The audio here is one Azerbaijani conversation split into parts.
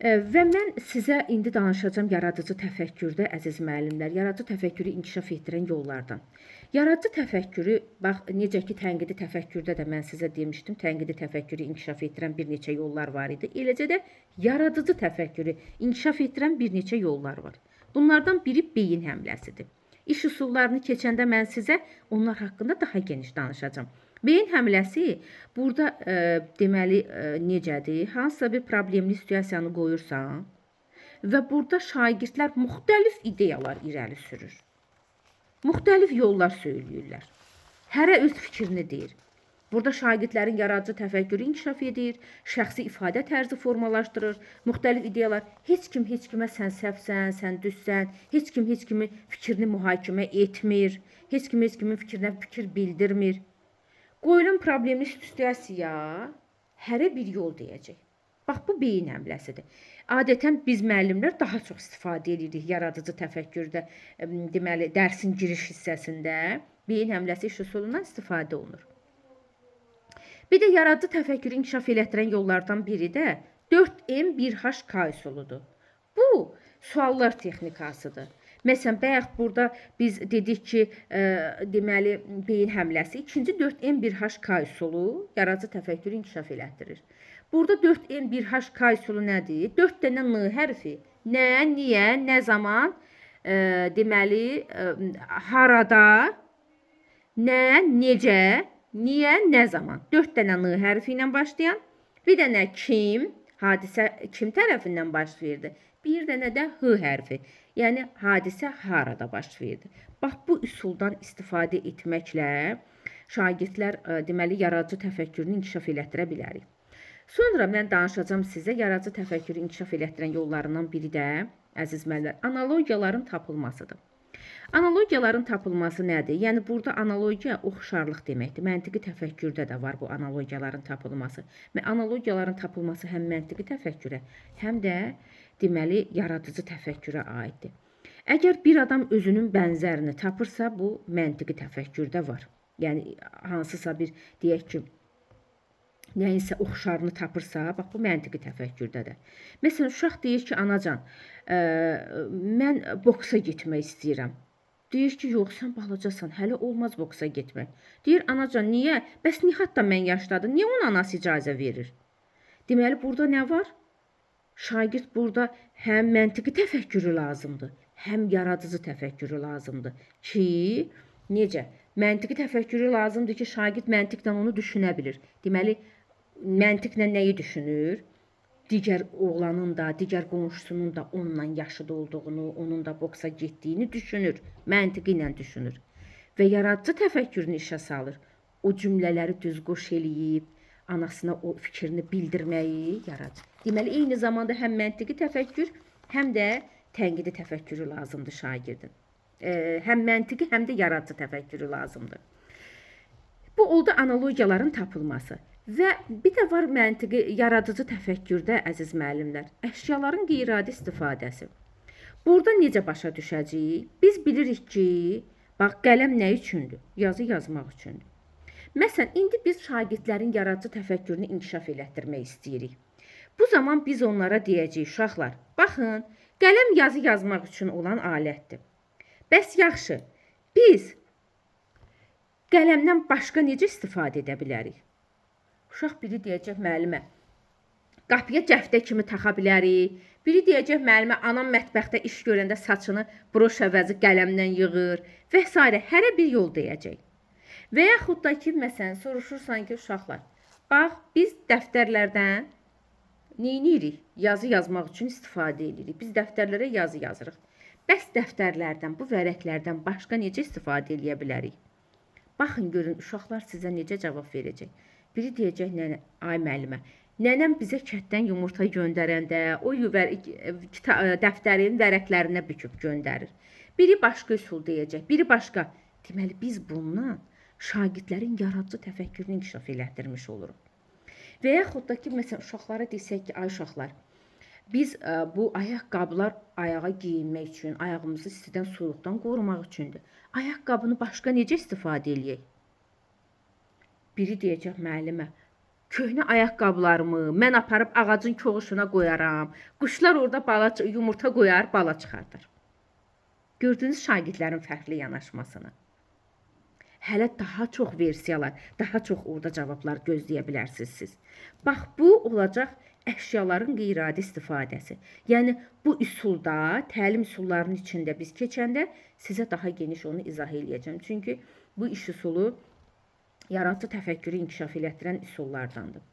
Və mən sizə indi danışacağam yaradıcı təfəkkürdə, əziz müəllimlər, yaradıcı təfəkkürü inkişaf etdirən yollardan. Yaradıcı təfəkkürü, bax, necə ki, tənqidi təfəkkürdə də mən sizə demişdim, tənqidi təfəkkürü inkişaf etdirən bir neçə yollar var idi. Eləcə də yaradıcı təfəkkürü inkişaf etdirən bir neçə yollar var. Bunlardan biri beyin həmləsidir. İş üsullarını keçəndə mən sizə onlar haqqında daha geniş danışacağam. Beyin həmləsi burada deməli necədir? Hansısa bir problemli situasiyanı qoyursan və burada şagirdlər müxtəlif ideyalar irəli sürür. Müxtəlif yollar söyləyirlər. Hərə öz fikrini deyir. Burada şagirdlərin yaradıcı təfəkkürü inkişaf edir, şəxsi ifadə tərzi formalaşdırır, müxtəlif ideyalar. Heç kim heç kimə sən səhvsən, sən düzsən, heç kim heç kimin fikrini mühakimə etmir, heç kim heç kimin fikrinə fikir bildirmir. Qoyulun problemli situasiya, hərə bir yol deyəcək. Bax, bu beyin həmləsidir. Adətən biz müəllimlər daha çox istifadə edirik yaradıcı təfəkkürdə, deməli, dərsin giriş hissəsində beyin həmləsi iş üsulundan istifadə olunur. Bir də yaradıcı təfəkkürü inkişaf elətdirən yollardan biri də 4M 1HK üsuludur. Bu, suallar texnikasıdır. Məsələn, bayaq burada biz dedik ki, deməli, beyin həmləsi. İkinci 4M 1HK üsulu yaradıcı təfəkkürü inkişaf elətdirir. Burada 4M 1HK üsulu nədir? 4 dənə N hərfi. Nə, niyə, nə zaman, deməli, harada, nə, necə, niyə, nə zaman. 4 dənə N hərfi ilə başlayan, bir dənə kim, hadisə kim tərəfindən baş verdi? Bir dənə də H hərfi. Yəni, hadisə harada baş verdi? Bax, bu üsuldan istifadə etməklə şagirdlər, deməli, yaradıcı təfəkkürünü inkişaf elətdirə bilərik. Sonra mən danışacağam sizə yaradıcı təfəkkürü inkişaf elətdirən yollarından biri də, əziz müəllimlər, analogiyaların tapılmasıdır. Analogiyaların tapılması nədir? Yəni, burada analogiya oxşarlıq deməkdir. Məntiqi təfəkkürdə də var bu analogiyaların tapılması. Və analogiyaların tapılması həm məntiqi təfəkkürə, həm də deməli, yaradıcı təfəkkürə aiddir. Əgər bir adam özünün bənzərini tapırsa, bu məntiqi təfəkkürdə var. Yəni, hansısa bir, deyək ki, nəyinsə oxşarını tapırsa, bax, bu məntiqi təfəkkürdə də. Məsələn, uşaq deyir ki, anacan, mən boksa getmək istəyirəm. Deyir ki, yox, sən balacasan, hələ olmaz boksa getmək. Deyir, anacan, niyə? Bəs Nihat da mən yaşdadır, niyə onun anası icazə verir? Deməli, burada nə var? Şagird burada həm məntiqi təfəkkürü lazımdır, həm yaradıcı təfəkkürü lazımdır ki, necə? Məntiqi təfəkkürü lazımdır ki, şagird məntiqlə onu düşünə bilir. Deməli, məntiqlə nəyi düşünür? Digər oğlanın da, digər qonşusunun da onunla yaşıd olduğunu, onun da boksa getdiyini düşünür, məntiqi ilə düşünür. Və yaradıcı təfəkkürünü işə salır. O cümlələri düz qoş eləyib, anasına o fikrini bildirməyi yaradır. Deməli, eyni zamanda həm məntiqi təfəkkür, həm də tənqidi təfəkkürü lazımdır şagirdin. Həm məntiqi, həm də yaradıcı təfəkkürü lazımdır. Bu oldu analogiyaların tapılması. Və bir də var məntiqi yaradıcı təfəkkürdə, əziz müəllimlər, əşyaların qeyri-adi istifadəsi. Burada necə başa düşəcəyik? Biz bilirik ki, bax, qələm nə üçündür? Yazı yazmaq üçündür. Məsələn, indi biz şagirdlərin yaradıcı təfəkkürünü inkişaf elətdirmək istəyirik. Bu zaman biz onlara deyəcəyik, uşaqlar, baxın, qələm yazı yazmaq üçün olan alətdir. Bəs yaxşı, biz qələmdən başqa necə istifadə edə bilərik? Uşaq biri deyəcək müəllimə, qapıya cəftə kimi taxa bilərik. Biri deyəcək müəllimə, anam mətbəxdə iş görəndə saçını broş əvəzi qələmdən yığır və s. Hərə bir yol deyəcək. Və yaxud da ki, məsələn, soruşursan ki, uşaqlar, bax, biz dəftərlərdən neynirik? Yazı yazmaq üçün istifadə edirik. Biz dəftərlərə yazı yazırıq. Bəs dəftərlərdən, bu vərəqlərdən başqa necə istifadə eləyə bilərik? Baxın, görün, uşaqlar sizə necə cavab verəcək. Biri deyəcək, nənə, ay müəllimə, nənəm bizə kətdən yumurta göndərəndə o dəftərin vərəqlərinə büküb göndərir. Biri başqa üsul deyəcək, biri başqa. Deməli, biz bununla şagirdlərin yaradıcı təfəkkürünü inkişaf elətdirmiş oluruq. Və yaxud da ki, məsələn, uşaqlara desək ki, ay uşaqlar, biz bu ayaqqabılar ayağa geyinmək üçün, ayağımızı istidən, soyuqdan qorumaq üçündür. Ayaqqabını başqa necə istifadə eləyək? Biri deyəcək müəllimə, Köhnə ayaqqabılarımı mən aparıb ağacın koğuşuna qoyaram. Quşlar orada bala yumurta qoyar, bala çıxardar. Gördünüz şagirdlərin fərqli yanaşmasını. Hələ daha çox versiyalar, daha çox orada cavablar gözləyə bilərsiniz siz. Bax, bu olacaq əşyaların qeyri-adi istifadəsi. Yəni, bu üsulda, təlim üsullarının içində biz keçəndə sizə daha geniş onu izah eləyəcəm. Çünki bu iş üsulu yaradıcı təfəkkürü inkişaf elətdirən üsullardandır.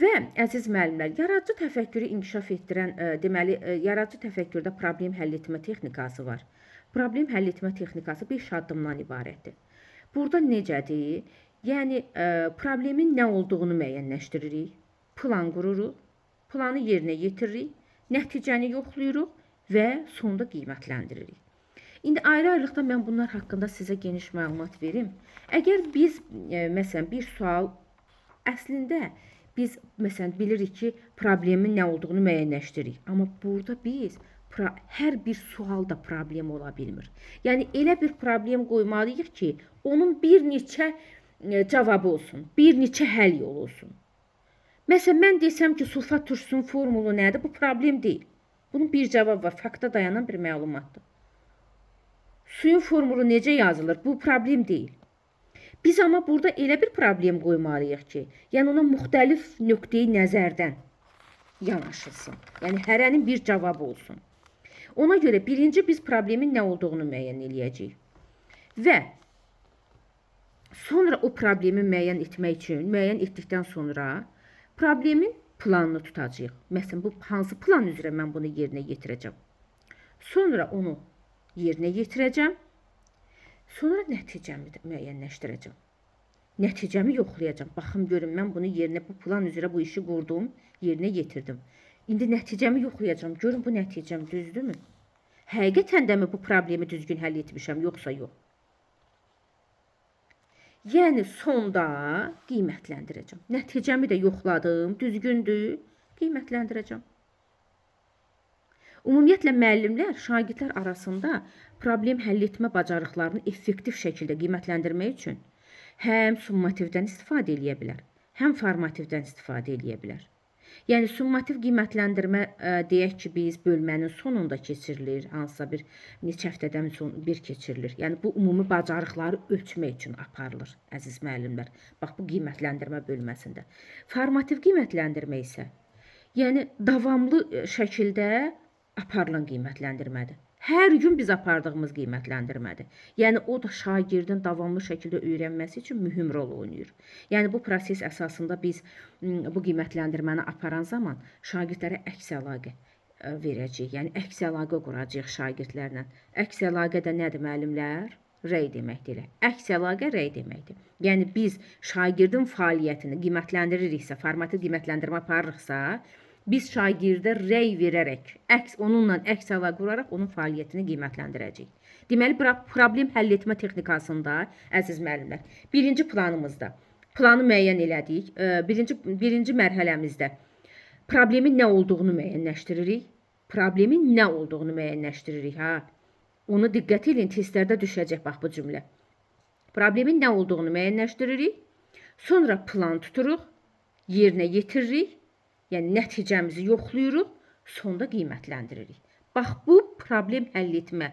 Və əziz müəllimlər, yaradıcı təfəkkürü inkişaf etdirən, deməli, yaradıcı təfəkkürdə problem həll etmə texnikası var. Problem həll etmə texnikası 5 addımdan ibarətdir. Burada necədir? Yəni, problemin nə olduğunu müəyyənləşdiririk, plan qururuq, planı yerinə yetiririk, nəticəni yoxlayırıq və sonda qiymətlendiririk. İndi ayrı-ayrılıqda mən bunlar haqqında sizə geniş məlumat verim. Əgər biz, məsələn, bir sual, əslində biz, məsələn, bilirik ki, problemin nə olduğunu müəyyənləşdiririk. Amma burada biz hər bir sual da problem ola bilmir. Yəni, elə bir problem qoymalıyıq ki, onun bir neçə cavabı olsun, bir neçə həll yolu olsun. Məsələn, mən desəm ki, sulfat turşusunun formulu nədir? Bu problem deyil. Bunun bir cavab var, fakta dayanan bir məlumatdır. Suyun formulu necə yazılır? Bu problem deyil. Biz amma burada elə bir problem qoymalıyıq ki, yəni ona müxtəlif nöqteyi nəzərdən yanaşılsın. Yəni, hərənin bir cavabı olsun. Ona görə birinci biz problemin nə olduğunu müəyyən eləyəcəyik. Və sonra o problemi müəyyən etmək üçün, müəyyən etdikdən sonra problemin planını tutacağıq. Məsələn, bu hansı plan üzrə mən bunu yerinə yetirəcəm? Sonra onu yerinə yetirəcəm. Sonra nəticəmi də müəyyənləşdirəcəm. Nəticəmi yoxlayacağam. Baxım, görüm, mən bunu yerinə, bu plan üzrə bu işi qurdum, yerinə yetirdim. İndi nəticəmi yoxlayacağam. Görüm, bu nəticəm düzdürmü? Həqiqətən də mi bu problemi düzgün həll etmişəm, yoxsa yox? Yəni, sonda qiymətləndirəcəm. Nəticəmi də yoxladım, düzgündür, qiymətləndirəcəm. Ümumiyyətlə, müəllimlər şagirdlər arasında problem həll etmə bacarıqlarını effektiv şəkildə qiymətləndirmək üçün həm summativdən istifadə eləyə bilər, həm formativdən istifadə eləyə bilər. Yəni, summativ qiymətləndirmə, deyək ki, biz bölmənin sonunda keçirilir, hansısa bir neçə həftədən son bir keçirilir. Yəni, bu ümumi bacarıqları ölçmək üçün aparılır, əziz müəllimlər. Bax, bu qiymətləndirmə bölməsində. Formativ qiymətləndirmə isə, yəni, davamlı şəkildə aparılan qiymətləndirmədir. Hər gün biz apardığımız qiymətləndirmədir. Yəni, o da şagirdin davamlı şəkildə öyrənməsi üçün mühüm rol oynayır. Yəni, bu proses əsasında biz bu qiymətləndirməni aparan zaman şagirdlərə əks əlaqə verəcəyik. Yəni, əks əlaqə quracağıq şagirdlərlə. Əks əlaqə də nədir, müəllimlər? Rəy deməkdir elə. Əks əlaqə rəy deməkdir. Yəni, biz şagirdin fəaliyyətini qiymətləndiririksə, formativ qiymətləndirmə aparırıqsa, biz şagirdə rəy verərək, onunla əks əlaqə quraraq onun fəaliyyətini qiymətləndirəcəyik. Deməli, problem həll etmə texnikasında, əziz müəllimlər, birinci planımızda planı müəyyən elədik. Birinci mərhələmizdə problemin nə olduğunu müəyyənləşdiririk. Problemin nə olduğunu müəyyənləşdiririk, ha. Onu diqqət edin, testlərdə düşəcək bax bu cümlə. Problemin nə olduğunu müəyyənləşdiririk. Sonra plan tuturuq, yerinə yetiririk. Yəni, nəticəmizi yoxlayırıq, sonda qiymətlendiririk. Bax, bu problem həll etmə.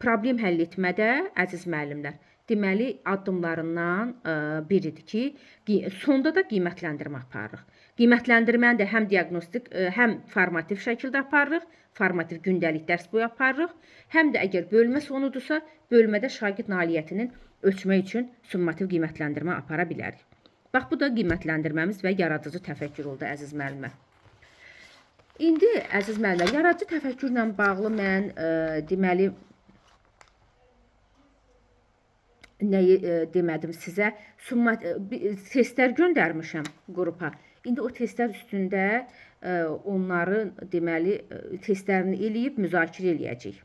Problem həll etmədə, əziz müəllimlər, deməli, addımlarından biridir ki, sonda da qiymətləndirmə aparırıq. Qiymətləndirməni də həm diaqnostik, həm formativ şəkildə aparırıq, formativ gündəlik dərs boyu aparırıq, həm də əgər bölmə sonudursa, bölmədə şagird nailiyyətinin ölçmək üçün summativ qiymətləndirmə apara bilərik. Bax, bu da qiymətləndirməmiz və yaradıcı təfəkkür oldu, əziz müəllimlər. İndi, əziz müəllimlər, yaradıcı təfəkkürlə bağlı mən, deməli, nəyi demədim sizə? Testlər göndərmişəm qrupa. İndi o testlər üstündə onların, deməli, testlərini eləyib müzakirə eləyəcəyik.